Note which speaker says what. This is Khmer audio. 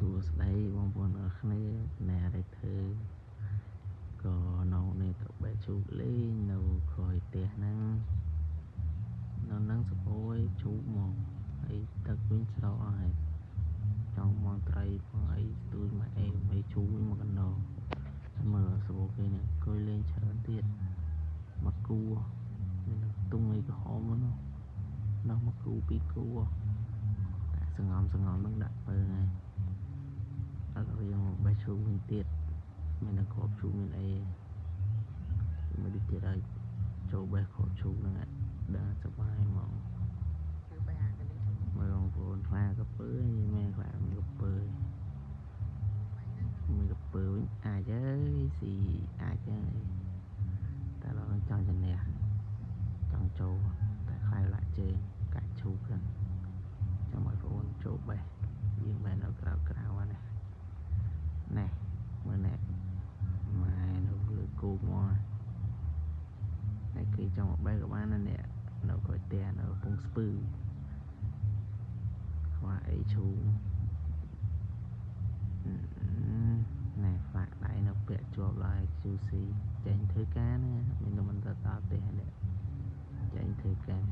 Speaker 1: សួស្តីបងប្អូនអរគ្នា អ្នកដែលធ្វើក៏នៅនេះទៅបែកឈូកលេងនៅក្រោយផ្ទះហ្នឹង នៅហ្នឹងសប្អូយឈូកមកហើយ ទឹកវិញស្រកហើយ ចង់មកត្រីផងអីស្ទួយមកអេមិនឈូកវិញមកកណ្ដោ មើលសបោគេនេះអង្គុយលេងច្រើនទៀត មកគូមានទុងអីក្រហមនោះនោះ មកគូពីរគូតែសងំសងំនឹងដាក់ពើហើយ ឥឡូវយើងមកបេះឈូកវិញទៀត មានតែគ្រាប់ឈូកមានអីមួយទៀតហើយ ចូលបេះគ្រាប់ឈូកហ្នឹងដល់សប្បាយហ្មង មើលបងប្អូន ខ្លាកពើមែន ខ្លាមានកពើ មានកពើវិញអាចអើយស៊ីអាចអើយ តែឡងចង់ជំនះចង់ចូល តែខ្លាយលាក់ជើងកាច់ឈូកហ្នឹង ចាំឲ្យបងប្អូនចូលបេះ យើងបែរនៅក្រៅក្រៅនេះណែ មើលណែម៉ែនៅលើគោកមកតែគេចង់មកបេះក៏បានដែរ អ្នកនៅក្រោយផ្ទះនៅកំពង់ស្ពឺ ខ្វះអីឈូងណែ ហ្វាក់ដៃនៅពាក់ជាប់ឡើយ QC ចេញធ្វើការណា មានតែមិនទៅដល់ផ្ទះនេះចេញធ្វើការ